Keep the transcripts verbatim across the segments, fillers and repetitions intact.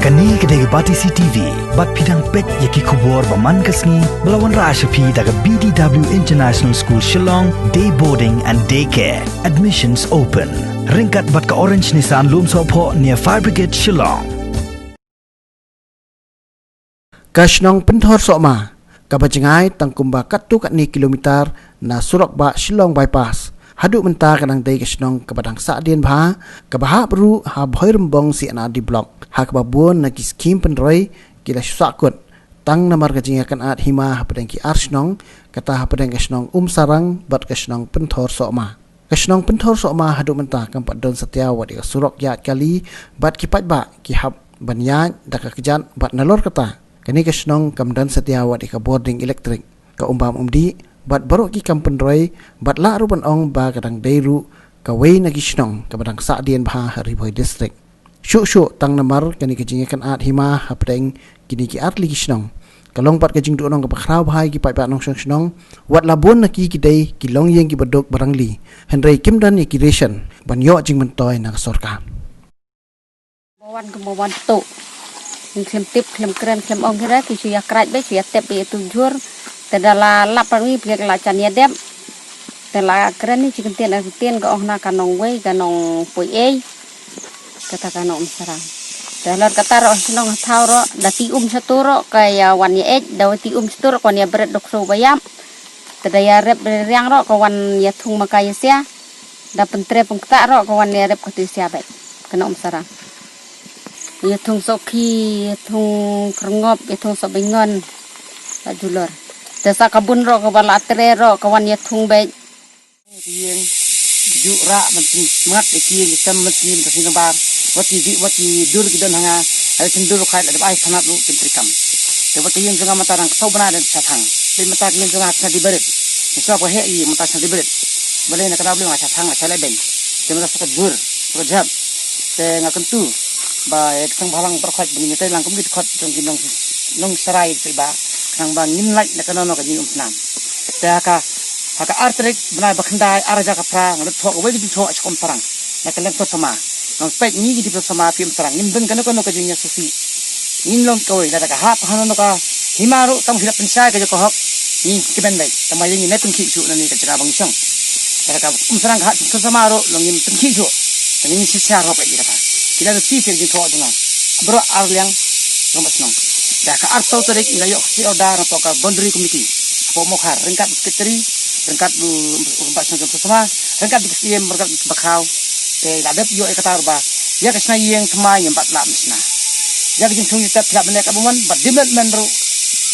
Kane ka dei ka Batesi T V, bad phi dang peit ïa ki khubor ba man ka sngi, ba la wanrah sha phi da ka B D W International School Shillong, Day Boarding and Day Care. Admissions open. Ryngkat bad ka Orange Nissan Lumsohphoh near Fire Brigade Shillong. Ka shnong Pynthor Sohma, kaba jngai tang kumba katto katne kilometer na surok ba Shillong Bypass. Haduh mynta ka dang dei ka shnong kaba dang sahdien bha, kaba hap ruh ha Bhoirymbong C and R D Block, ha kaba bun na ki skhim pynroi ki la shu sahkut. Tang namar ka jingïakynad hima hapdeng ki ar shnong, kata hapdeng ka shnong Umsarang bad ka shnong Pynthor Sohma. Ka shnong Pynthor Sohma haduh mynta kam pat don satia wat ïa ka surok ïaid kali, bad ki paidbah ki hap ban ïaid da ka kjat, bad nalor kata, kane ka shnong kam don satia wat ïa ka bording elektrik. Ka um bam um dih, bad baroh ki kam pynroi, bad lah ruh ban ong ba ka dang dei ruh kawei na ki shnong kaba dang sahdien bha ha Ri Bhoi District. Shuh shuh tang namar kane ka jingïakynad hima hapdeng kine ki artylli ki shnong, ka long pat ka jingduhnong kaba khraw bha ïa ki paidbah nongshong shnong, wat la bun na ki ki dei ki longïing kiba duk ba rangli, hynrei kim don ïa ki ration ban ïoh jingmyntoi na ka sorkar. Ba wan kumba wan tuh. Ngi khlem tip, khlem kren, khlem ong ki re, ki shu ïa krait beit, shu ïa tep beit ïa tu jhur. Te da la lap pat ngi phi la jan ïa dep. Te la kren ni chi kyntien ar kyntien, ka ong na ka nongwei, ka nongpoi ei. Kata ka nong Umsarang. Te halor kata ruh shnong ha thaw ruh, da ti um shatu ruh ka ïa wan ïa eit, da ti um shatu ruh ka wan ïa bret dok shu ba ïap. Te da ïa rep riang ruh ka wan ïa thung ma ka ïa sia. Da pyntre pynktah ruh ka wan ïa rep ka tu sia beit. Ka nong Umsarang. Ïa thung sohki, ïa thung pyrngop, ïa thung sohbyngon. La julor. Te sa ka bun ruh kaba la tre ruh ka wan ïa thung beit. Ki ïing, ki ju rah ban pyn-, smat ïa ki ïing ki sem ban pyn-, ban pyn-, ban pyn-, wat ki ju, wat ki dur ki don ha nga, ha kin dur khat la dep ai thanat ruh kin trikam. Te wat ki ïing jong nga mynta dang ksaw bnai dang sha thang. Te mynta ki ïing jong nga sha di berit. Ni sa ba heh ïa mynta sha di berit. Balei na ka daw balei nga sha thang, nga sha leh beng. Te mynta sa ka jhur, sa ka jhap. Te nga kyntu ba ïa ki seng bhalang baroh khoit ba ngin ïatai lang kum ki dkhot jong ki nong, nong Sarai ki ba. Khnang ba ngin lait na kano kano ka jingïaumsnam. Te ha ka, ha ka ar tarik bnai ba khyndai ar hajar ka phra, nga la thoh kawei ka jingthoh sha ka Umsarang. Na ka liang Pynthor Sohma. Ngan peit ngi ki dei Pynthor Sohma, phi Umsarang. Ngim don kano kano ka jingïasngewsih. Ngin long kawei, lada ka hap hano kano ka hima ruh, tang phi la pynshai ka jong ka hok. Ngi kmen beit, tang ba ïa ngi ne pynkhih shuh na ne ka jaka ba ngi shong. Lada ka Umsarang ka hap Pynthor Sohma ruh, long ngim pynkhih shuh. Tang ngin shisha ruh beit ïa kata. Ki la da ti sha ka jingthoh jong nga. Baroh ar liang, jong ba shnong. Da ka arphew tarik ngi la ïoh ka stay order na ka boundary committee. Hapoh Mawkhar, ryngkat u secretary, ryngkat u, u, u, ba shnong jong Pynthor Sohma, ryngkat u S D M, ryngkat u bakhraw. Te la dep ïoh ïa kata ruh ba ïa ka shna ïing thymmai ngim pat lah ban shna. Ïa ka jingthung jingtep phi lah ban leh katba mon, bad development ruh.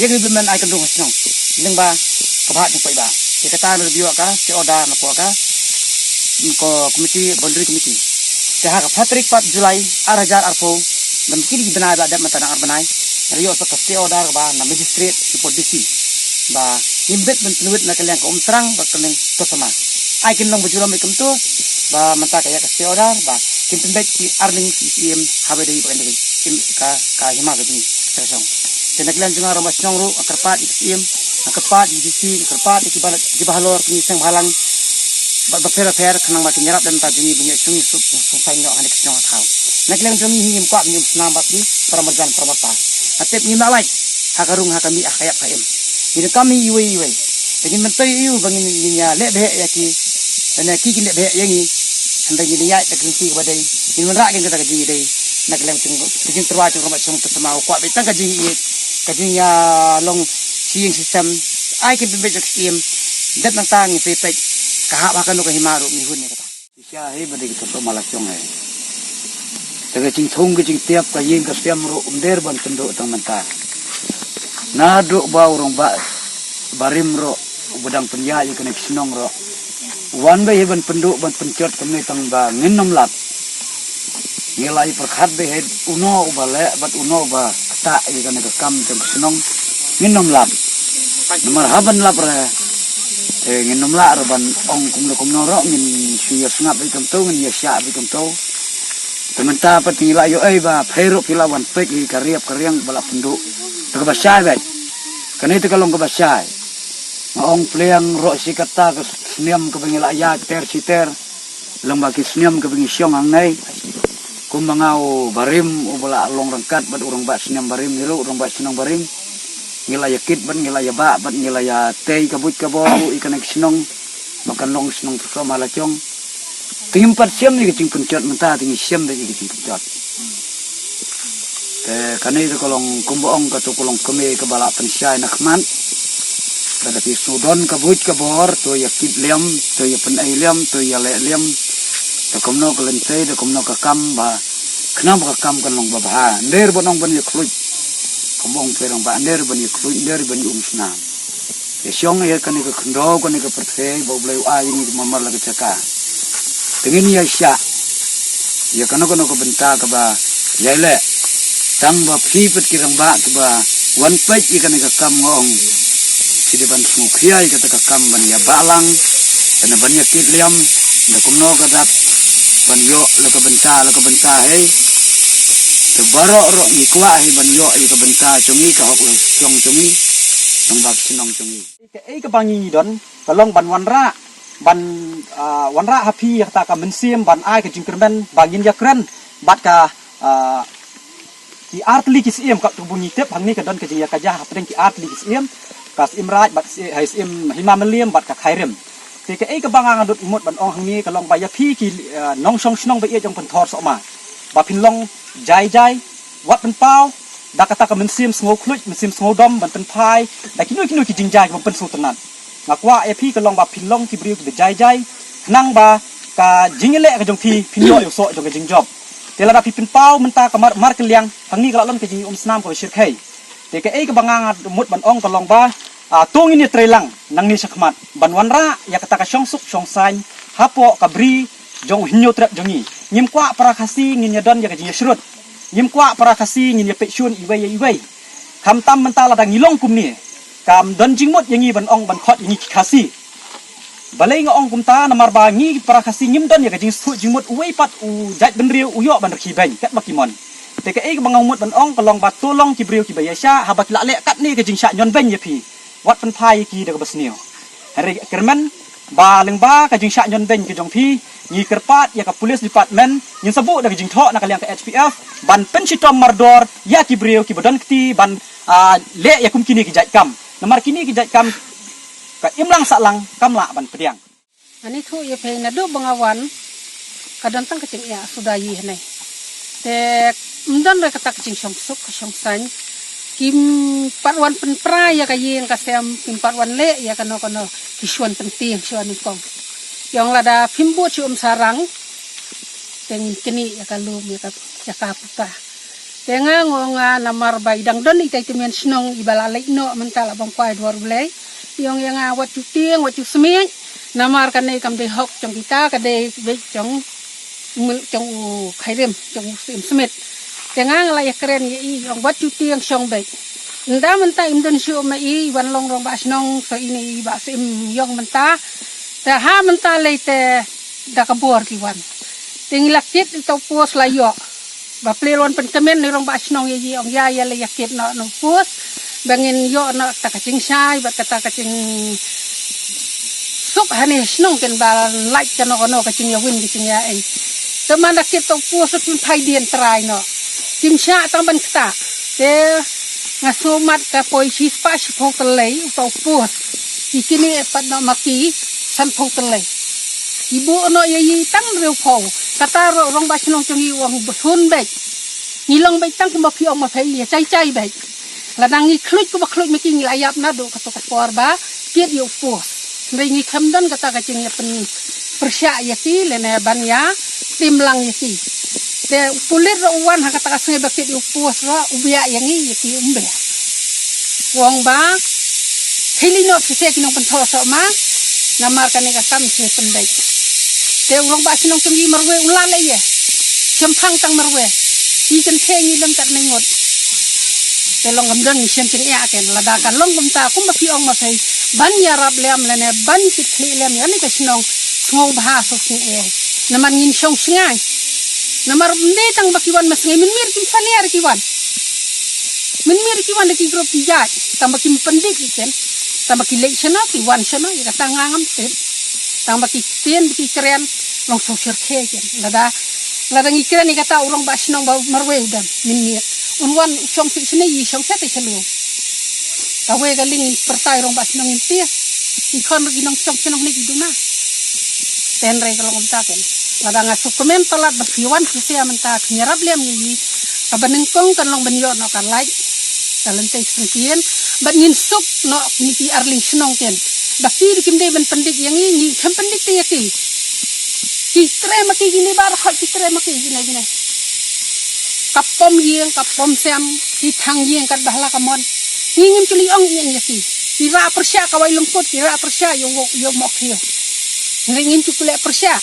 Ïa ka development ai kynduh ha shnong. Lyngba ka bhah jong paidbah. Ïa kata ruh dep ïoh ka stay order na ka, ka committee, boundary committee. Te ha ka phra tarik pat July, ar hajar arphew, ngam kit ki bnai ba dep mynta dang ar bnai. Nga la ïoh sa ka stay order ba na magistrate, hapoh D C. Ba ngim bit ban pynwit na ka liang ka Umsarang bad ka liang Pynthor Sohma. Ai kin long ba ju long beit kumto, ba mynta ka ïa ka stay order, ba kin pynbeit ki earning ki S D M, haba dei ba kan dei ka, ka hima ka jong ngi, ka shong. Te na ka liang jong nga rangbah shnong ruh, nga kyrpad ïa ki S D M, nga kyrpad ïa ki D C, nga kyrpad ïa ki ba, ki bahalor, ki seng bhalang, ba, bapher bapher, khnang ba kin ïarap da na ka bynta jong ngi ba ngin ïoh shong ïoh suk, ïoh suk saiñ ïoh ha kane ka shnong ha thaw. Na ka liang jong ngi hi ngim kwah ba ngin ym snam bad ki para marjan para marpa. Nga tip ngim lah lait ha ka rung ha ka mih ha ka ïap ha ka im. Ngin donkam hi iwei iwei. Te ngin myntoi ïa u ba ngin, ngin ïa leh bheh ïa ki. Lane ki kin leh bheh ïa ngi. Hynrei ngin ïaid da ka rynti kaba dei. Ngin wanrah kein kata ka jingïadei. Na ka liang jong ka jingtyrwa jong ka rangbah shnong Pynthor Sohma u kwah beit tang ka jingïeit. Ka jingïalong shi ïing shi sem. Ai kin pynbeit da ka S D M. Dep nangta ngin sa peit. Ka hap ha kano ka hima ruh ngi hun ïa kata. Shisha hi ba dei ka Pynthor Sohma la shong hi. Te ka jingthung ka jingtiap ka ïing ka sem ruh ym dei ban pynduh tang mynta. Naduh ba u rangbah barim ruh uba dang pynïaid ïa kane ka shnong ruh u wan beit hi ban pynduh ban pynjot kumne tang ba ngin ym lap. Ngi la ïa pyrkhat beit hi uno uba leh bad uno uba ktah ïa kane ka kam jong ka shnong ngin ym lap. Namar haba ngi lap re, eh, ngin ym lah re ban ong kumno kumno ruh, ngin shu ïa sngap beit kumto, ngin ïa shah beit kumto. Te mynta pat ngi la ïoh ei ba phi ruh phi la wan peit ïa ka riap ka riang ba la pynduh. Te kaba shai beit. Kane te ka long kaba shai. Nga ong pliang ruh shi katta ka snem kaba ngi la ïaid ter shi ter. Long ba ki snem kaba ngi shong hangne. Kumba nga u barim uba la long ryngkat bad u rangbah snem barim, ngi ruh u rangbah shnong barim, ngi la ïa kit bad ngi la ïa bah bad ngi la ïa tei ka buit ka bor ruh ïa kane ka shnong ba kan long shnong pyrshah ma la jong. Te ngim pat shem ïa ka jingpynjot mynta, te ngi shem da ïa ka jingpynjot. Te kane te ka long kumba ong, kato ka long kmie kaba la pynshai na khmat. Lada phi sngewdon ka buit ka bor, to ïa kit lem, to ïa pynei lem, to ïa leh lem. Da kumno ka lynti, da kumno ka kam ba, khnang ba ka kam kan long babha. Ym dei ban ong ban ïa khluit. Kumba ong phi rangbah, ym dei ban ïa khluit, ym dei ban ïa um snam. Ïa shong ïa kane ka khyndew, kane ka pyrthei ba U Blei u ai ïa ngi ka marmar la ka jaka. Te ngin ïa shah ïa kano kano ka bynta kaba ïai leh. Tang ba phi pat ki rangbah kiba wan peit ïa kane ka kam, nga ong, phi dei ban sngewkhia ïa kata ka kam ban ïa bah lang, kane ban ïa kit lem, da kumno ka dak ban ïoh la ka bynta, la ka bynta hei. Te baroh ruh ngi kwah hei ban ïoh ïa ka bynta jong ngi, ka hok la jong jong ngi, nang bak shnong jong ngi. Kaei kaba ngi don ka long ban wanrah, ban, ah, wanrah ha phi ïa kata ka mynsiem ban ai ka jingkyrmen ba ngin ïa kren bad ka, ah, ki artylli ki syiem. Katba ngi tip hangne ka don ka jingïakajia hapdeng ki artylli ki syiem, ka Syiem Raij bad sy-, hai Syiem Hima Mylliem bad ka Khyrim. Te kaei kaba nga nga dut mut ban ong hangne ka long ba ïa phi ki, ah, nongshong shnong ba ïeit jong Pynthor Sohma, ba phin long jai jai, wat pynpaw da kata ka mynsiem sngewkhluit, mynsiem sngewdom ban pynphai da kino kino ki jingjia kiba pynsngewtynnat. Nga kwah ïa phi ka long ba phin long ki briew kiba jai jai, khnang ba ka jingïaleh ka jong phi phin ïoh ïa u soh jong ka jingjop. Te lada phi pynpaw mynta ka mar, markylliang, hangne ka la long ka jingïaumsnam kaba shyrkhei. Te kaei kaba nga nga mut ban ong ka long ba, ah, to ngin ïatreilang nangne shakhmat ban wanrah ïa kata ka shongsuk shongsaiñ hapoh ka bri jong u Hynñiewtrep jong ngi. Ngim kwah para Khasi ngin ïadon ïa ka jingïashrut. Ngim kwah para Khasi ngin ïapeit shun iwei ïa iwei. Khamtam mynta lada ngi long kumne, kam don jingmut ïa ngi ban ong ban khot ïa ngi ki Khasi. Balei nga ong kumta? Namar ba ngi para Khasi ngim don ïa ka jingsngewthuh jingmut uwei pat u jaitbynriew u ïoh ban rkhie beiñ katba ki mon. Te kaei kaba nga mut ban ong ka long ba to long ki briew kiba ïaishah, haba ki la leh katne ka jingshah ñion beiñ ïa phi, wat pynphai ïa ki da kaba sniew. Hynrei kyrmen ba lyngba ka jingshah ñion beiñ ka jong phi, ngi kyrpad ïa ka police department, ngin sa buh da ka jingthoh na ka liang ka H P F ban pynshitom mardor ïa ki briew kiba don kti ban, ah, leh ïa kum kine ki jait kam. Namar kine ki jait kam ka imlang sahlang kam lah ban pdiang. Ani thu ïa phi, naduh ba nga wan ka don tang ka jingïa suda ïa hangne. Te ym don re kata ka jingshongsuk ka shongsaiñ. Kim pat wan pynpra ïa ka ïing ka sem, kim pat wan leh ïa kano kano, ki shuwa pyntieng shuwa nyngkong. Ïong lada phim bud shu um sarang, te ngin knieh ïa ka lum ïa ka jaka puta. Te nga nga ong nga namar ba i dang don itai tymmen shnong iba la leit noh mynta la bam kwai dwar U Blei. Ïong ïa nga wat ju tieng wat ju smiej. Namar kane kam dei hok jong kita, ka dei beit jong mul jong u Khyrim, jong u Syiem Smit. Te nga nga la ïakren ïa i, ïong wat ju tieng shong beit. Ynda mynta im don shuh ma i, wan long rangbah shnong, so ine i Bah Syiem ïong mynta. Te ha mynta lei te da ka bor ki wan. Te ngi la kit ito pos la ïoh. Ba plie lon pynkmen ni rangbah shnong ïa i, ong ïa ïa la ïa kit noh noh pos. Ba ngin ïoh noh ta ka jingshai bad kata ka jing suk hane shnong ken ba lait kano kano ka jingïawin ka jingïaei. Te man da kit to pos kin phai dien trai noh. Kim shah tang ban kta. Te nga sumat ka poi shispah shiphew tyllei uto pos. Ki kine pat noh ma ki sanphew tyllei. Ki buh noh ïa i tang hynriewphew. Kata ruh rangbah shnong jong i u ong ba shun beit. Ngi long beit tang kumba phi ong ma phi ïa jai jai beit. Lada ngi khluit kumba khluit ma ki ngi la ïap naduh kato ka por ba kit ïa u pos. Hynrei ngi khlem don kata ka jingïapynpyrshah ïa ki lane ban ïa tim lang ïa ki. Te u pulit ruh u wan ha kata ka sngi ba kit ïa u pos ruh u biah ïa ngi ïa ki um biah. U ong ba hili noh phi se ki nongpynthoh soh ma, namar kane ka kam se pynbeit. Te u rangbah shnong jong i marwei u la leh ïa. Shemphang tang marwei. I kynthei ngi lem kat nai ngut. Te long kam don ngi shem jingeh ken, lada ka long kumta kumba phi ong ma phi, ban ïarap lem lane ban kit khlieh lem ïa kane ka shnong, sngewbha sngewsih. Namar ngin shong shngai. Namar ym dei tang ba ki wan ma sngi, mynmiet kim sa ler ki wan. Mynmiet ki wan da ki grup ki jait, tang ba kim pyndit ïa ken. Tang ba ki leit shano ki wan shano ïa kata nga ngam tip. Tang ba ki ktien ba ki kren long sngewsih ken. Lada Lada ngi kren ïa kata u rangbah shnong ba marwei u dang mynmiet, un wan u shong sha shane, i shong sha te sha luo. Kawei ka liang ngin pyrta ïa u rangbah shnong, ngin tieng. Ngi khon ruh ki nongshong shnong ne ki duna. Te hynrei ka long kumta ken. Lada nga sngewkmen palat ba phi wan phi sia mynta, phin ïarap lem ïa i. Kaba nyngkong kan long ban ïoh noh ka light, ka lynti syngkien, bad ngin suk noh kine ki arliang shnong ken. Da ki ruh kim dei ban pyndik ïa ngi, ngi khlem pyndik te ïa ki. Ki trei ma ki, kine baroh ki trei ma ki, kine, kine. Ka pom ïing, ka pom sem, ki thang ïing katba hala ka mon. Ngi ngim ju leh ong ïa ngi ïa ki. Ki rah pyrshah kawei lyngkut, ki rah pyrshah ïa u, ïa u mok ïa. Ngi ngim ju leh pyrshah.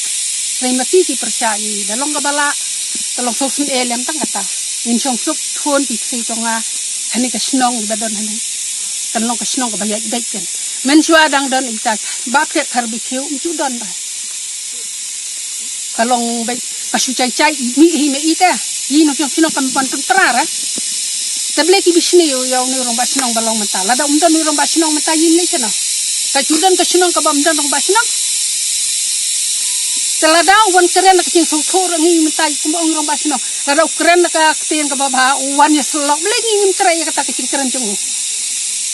Trei ma ki, ki pyrshah ïa i. Da long kaba lah, da long sngewsynei lem tang kata. Ngin shong suk thon ki kti jong nga. Hane ka shnong ba don hane. Kan long ka shnong kaba ïaid beit ken. Mynshuwa dang don ita ba phet barbecue, ym ju don ba. Ka long beit, ka shu chai chai i mi hi me ita. I nongshong shnong kam pon pynpra ra. Te balei ki bishni ïa u, ïa une u rangbah shnong ba long mynta. Lada um don u rangbah shnong mynta, ym lei shano. Ka ju don ka shnong kaba um don rangbah shnong. Te lada u wan kren na ka jingsngewthuh ra ngi mynta, kumba ong rangbah shnong. Lada u kren na ka ktien kaba bha, u wan ïasyllok, balei ngi ngim trei ïa kata ka jingkren jong u.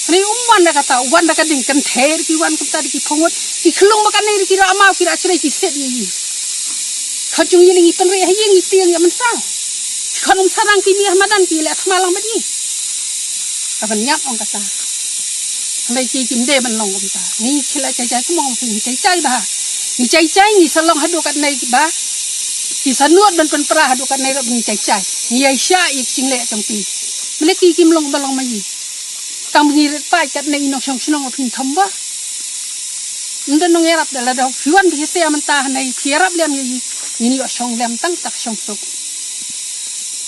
Hynrei um wan da kata, u wan da ka ding kynthei, ki wan kumta da ki phungut, ki khlung ba kane ki rah maw, ki rah shrei, ki set ïa i. Khot jong i, ngi pynrih ha ïing, ngi tieng ïa mynsaw. Khot um sarang ki mih ha madan, ki leh thma lang bad i. Ka ban ïap ong kata. Hynrei ki kim dei ban long kumta. Ngi khie leh chai chai, kumba ong phi, ngi chai chai bha. Ngi chai chai, ngi sa long haduh katne ba ki sa nud ban pynpra, haduh katne ruh ngi chai chai. Ngi ïaishah ïa ki jingleh jong ki. Balei ki kim long ba long ma i. Tang ba ngi rit paid katne, i nongshong shnong phin thom ba. Ym don nongïarap, da lada phi wan phi sia mynta hane, phi ïarap lem ïa i. Ngin ïoh shong lem tang, tang shong suk.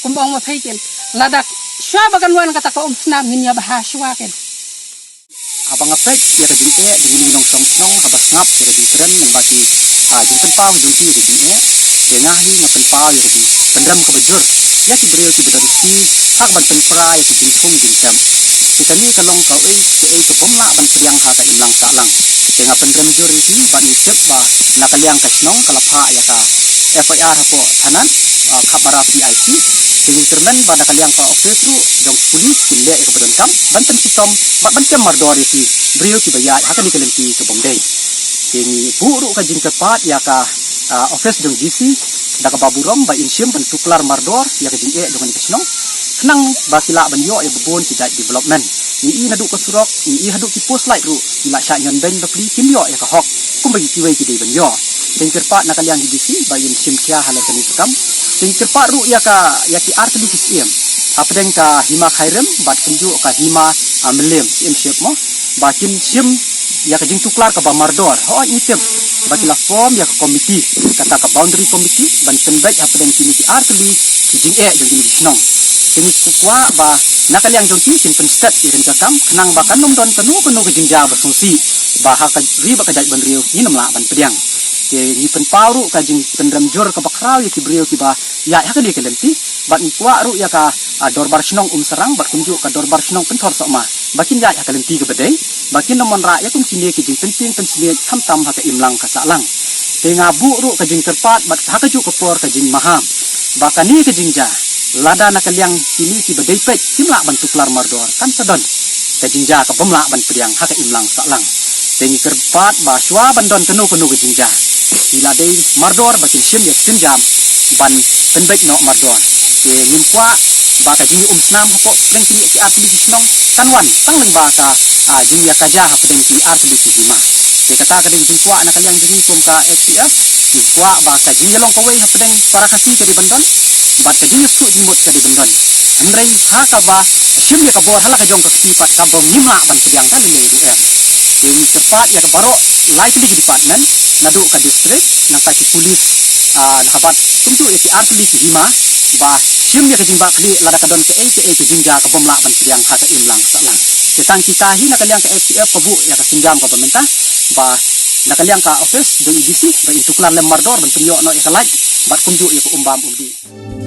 Kumba ong ma phi ken. Lada shuwa ba kan wan kata ka umsnam, ngin ïa bha shuwa ken. Haba nga peit ïa ka jingeh jong ngi nongshong shnong, haba sngap ïa ka jingkren lyngba ki, ah, jingpynpaw jong ki ïa ka jingeh, te nga hi nga pynpaw ïa ka jingpynrem kaba jur ïa ki briew kiba don kti ha kaban pynpra ïa ki jingthung jingtep. Te kane ka long kawei kaei kabym lah ban pdiang ha ka imlang sahlang. Te nga pynrem jur ïa ki, bad ngi tip ba na ka liang ka shnong ka la phah ïa ka F I R hapoh thanat, ah, Khapmara P I C. Te ngi kyrmen ba na ka liang ka office ruh jong ki police kin leh ïa kaba donkam ban pynshitom bad ban kem mardor ïa ki briew kiba ïaid ha kane ka lynti kabym dei. Te ngi buh ruh ka jingkyrpad ïa ka, ah, office jong D C da kaba burom ba in shim ban tuklar mardor ïa ka jingeh jong kane ka shnong, khnang ba ki lah ban ïoh ïa babun ki jait development. Ngi i naduh ka surok, ngi i haduh ki post light ruh, ki la shah ñion beiñ bapli, kim ïoh ïa ka hok kumba ki kiwei ki dei ban ïoh. Te ngi kyrpad na ka liang ki D C ba in shim khia halor kane ka kam. Te ngi kyrpad ruh ïa ka, ïa ki artylli ki syiem hapdeng ka Hima Khyrim bad kumjuh ka Hima, ah, Mylliem, Syiemship mo, ba kin shim ïa ka jingtuklar kaba mardor. Hooid, ngi tip ba ki la form ïa ka komiti, kata ka boundary committee, ban pynbeit hapdeng kine ki artylli ki jingeh jong kine ki shnong. Te ngi kwah ba na ka liang jong ki kin pynstet ïa kane ka kam, khnang ba kan ym don kano kano ka jingjia ba sngewsih ba ha ka ri bad ka jaitbynriew ngin ym lah ban pdiang. Te ngi pynpaw ruh ka jingpynrem jur kaba khraw ïa ki briew kiba ïaid ha kane ka lynti, bad ngi kwah ruh ïa ka, ah, dorbar shnong Umsarang bad kumjuh ka dorbar shnong Kynthor Sohma ba kin ïaid ha ka lynti kaba dei, ba kin ym wanrah ïa kum kine ki jingpyntieng pynsmiej khamtam ha ka imlang ka sahlang. Te nga buh ruh ka jingkyrpad bad ha kajuh ka por ka jingmaham ba kane ka jingjia, lada na ka liang kine kiba dei peit kim lah ban tuklar mardor, kan sa don ka jingjia kabym lah ban pdiang ha ka imlang sahlang. Te ngi kyrpad ba shuwa ban don kano kano ka jingjia, ki la dei mardor ba kin shim ïa ka sienjam ban pynbeit noh mardor. Te ngim kwah ba ka jingïaumsnam hapoh pdeng kine ki artylli ki shnong kan wan tang lyngba ka, ah, jingïakajia hapdeng ki artylli ki hima. Te kata ka dei ka jingkwah na ka liang jong ngi kum ka F C F. Ngi kwah ba ka jingïalong kawei hapdeng para Khasi ka dei ban don, bad ka jingïaksuh jingmut ka dei ban don. Hynrei ha kaba shim ïa ka bor ha la ka jong ka kti pat, kaba ngim lah ban pdiang ka lei lei ruh em. Te ngi kyrpad ïa ka baroh lai tylli ki department, naduh ka district, nangta ki police, ah, na ka bad kumjuh ïa ki artylli ki hima, ba shim ïa ka jingbakla lada ka don kaei kaei ka jingjia kabym lah ban pdiang ha ka imlang sahlang. Te tang kita hi na ka liang ka F C F ka buh ïa ka sienjam kaba mynta, ba na ka liang ka office jong i D C ba in tuklar lem mardor ban pynïoh noh ïa ka light bad kumjuh ïa ka um bam um dih.